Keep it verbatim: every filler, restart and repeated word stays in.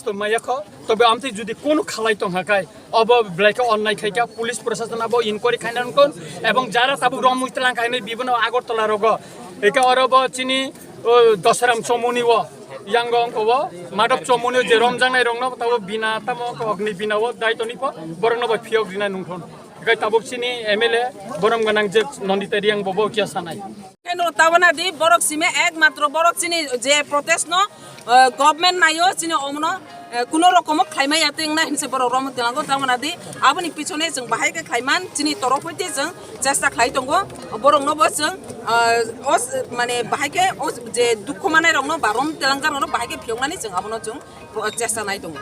To maya kho, tobe amtwi judi kono khalai tong hakai, obo belai khe onnai khai kha, police proshashan abo inquiry khaina nungkon, ebong jara tabuk romwi tlang khainai bibono Agartala rogo, eka oro bo chini, o, Dosaram Chomoni o, yango ongko o, Madhab Chomoni o je romjaknai rokno tabo bina tamo kok ni bina o dai toni pho, borokno bo phiyok rina nungkon. Eka tabuk chini M L A borom gwnang je Nandita Reang bo bo kiya sanai. Keno tabana di borok sime ekmatro borok chini je protest no, eh, government nayo chini omono, eh, kuno rokomo khlaimai ya tengna hinse borok romo tilango tabana di aboni pichone chwng bahai khe khlaiman chini torok hoite chwng chesta khlai tongo borok no bo chwng, eh, os mane bahai khe os je dukhu manai rok no ba rom telangkar no bahai khe phiyoknani chwng abono chwng chesta nai tongo.